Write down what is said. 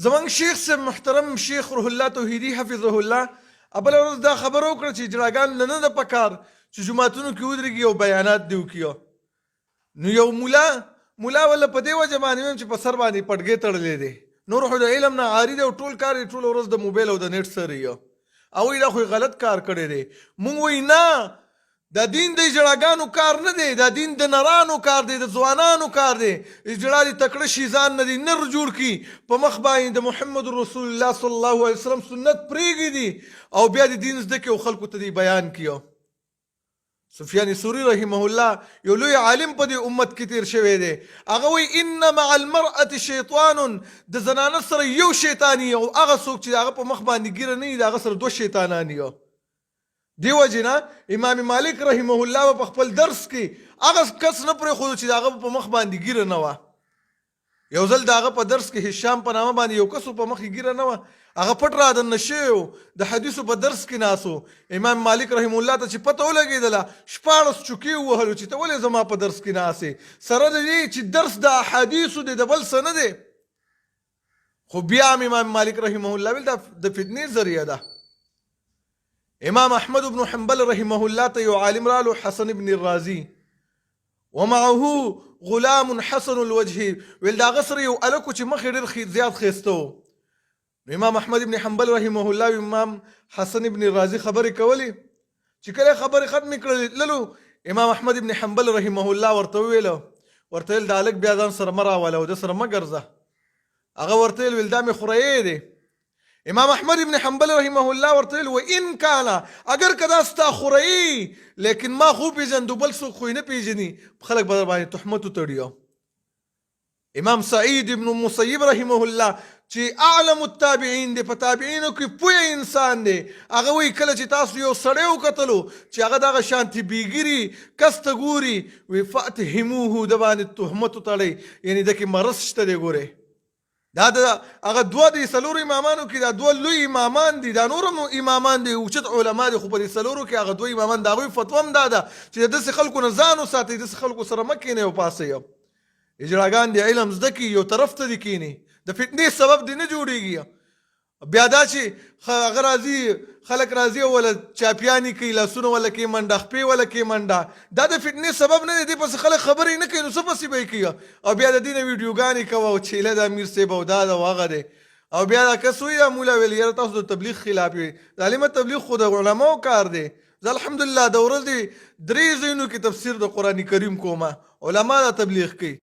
زمونږ شیخ صاحب محترم شیخ روح الله توحیدي حفظه الله بله ورځ دا خبره وکړه چې اجراګان له نه ده پکار چې جوماتونو کې ودرېږي او بیانات دې وکړي. نو یو مولا مولا ولا په دې وجه باندې ویم چې په سر باندې پټګې تړلې دی، نور خو د علم نه عاري دی او ټول کار یې ټوله ورځ د موبایل او د نېټ سره یې او وایي دا خو یې غلط کار کړی دی. مونږ وایي نه، دا دین د اجړاګانو کار نه دی، دا دین د نرانو کار دی، د ځوانانو کار دی. اجړا دې تکړه شي، ځان نه دې نر جوړ کړي، په مخ باندې د محمد رسول الله صلی الله علیه وسلم سنت پرېږدي او بیا دې دین زده کړي او خلکو ته دې بیان کړي. سفیان ثوری رحمه الله یو لوی عالم په دې امت کې تیر شوی دی، هغه وایي ان مع المرأة شیطان، د زنانه سره یو شیطان او هغه څوک چې هغه په مخ باندې ږیره نه وي د هغه سره دوه شیطانان یو. دی وجې نه امام مالک رحمه الله په خپل درس کې هغه کس نه پرېښودو چې د هغه په مخ باندې ږیره نه وه. یو ځل د هغه په درس کې هشام په نامه باندې یو کس په مخ کې ږیره نه وه، هغه پټ را دننه شوی و، د حدیثو په درس کې ناست و. امام مالک رحمه الله ته چې پته ولګېدله 16 چوکې ووهلو چې ته ولې زما په درس کې ناست یې، سره د دې چې درس د احادیثو دی د بل څه نه دی. خو بیا هم امام مالک رحمه الله ویل دا د فتنې ذریعه ده. امام احمد بن حنبل رحمه الله ته یو عالم رالو، حسن ابن الرازي، ومعه غلام حسن الوجه، ویل دا غسر یو الکو چې مخ ډیر زیات خسته وو. نو امام احمد ابن حنبل رحمه الله امام حسن ابن رازي خبرې کولې، چې کله خبرې ختمې کړلې تللو، امام احمد ابن حنبل رحمه الله ورته وویل، ورته ویل دا هلک بیا ځان سره مه راوله او ده سره مه ګرځه. هغه ورته ویل دا مې خوريی دی. امام احمد ابن حنبل رحمه الله ورته ویل و ان کان، اگر که دا ستا خوريی، لیکن ما خو پېژندو، بل څوک خو یې نه پېژني، خلک به در باندې تهمت وتړي. امام سعید ابن مسیب رحمه الله چې اعلم التابعین دی، په تابعینو کې پوه انسان دی، هغه وایي کله چې تاسو یو سړی وکتلو چې هغه دغه شانتې بېګیري کس ته ګوري، وی فاتهموه، د باندې تهمت وتړئ، یعنې ده کې مرض شته دی. ګورئ دا د هغه دوه د څلورو امامانو کې دا دوه لوی امامان دي، دا نور هم امامان دي، اوچت علما دي، خو په دې څلورو کې هغه دوه امامان د هغوی فتوا هم دا ده چې د داسې خلکو نه ځان وساتئ، داسې خلکو سره مه کښېنئ او پاڅئ. اجراګان دې علم زده کړي، یو طرف ته دې کښېني، د فتنې سبب دې نه جوړېږي. بیا دا چې هغه راځي، خلک راځي او وله چاپیانې کوي، لاسونه وله کوي منډه، خپې وله کوي منډه، دا د فتنې سبب نه دی. دې پسې خلک خبرې نه کوي، نو څه پسې به یې کوي؟ او بیا د دې نه ویډیوګانې کوه او چیله د امیر صاحب او دا ده او هغه دی. او بیا دا کس وایي دا مولا ویل یاره تاسو د تبلیغ خلاف یئ. ظالمه، تبلیغ خو د علماو کار دی. زه الحمدلله د ورځې درې ځایونو کې تفسیر د قرآن کریم کوم، علما دا تبلیغ کوي.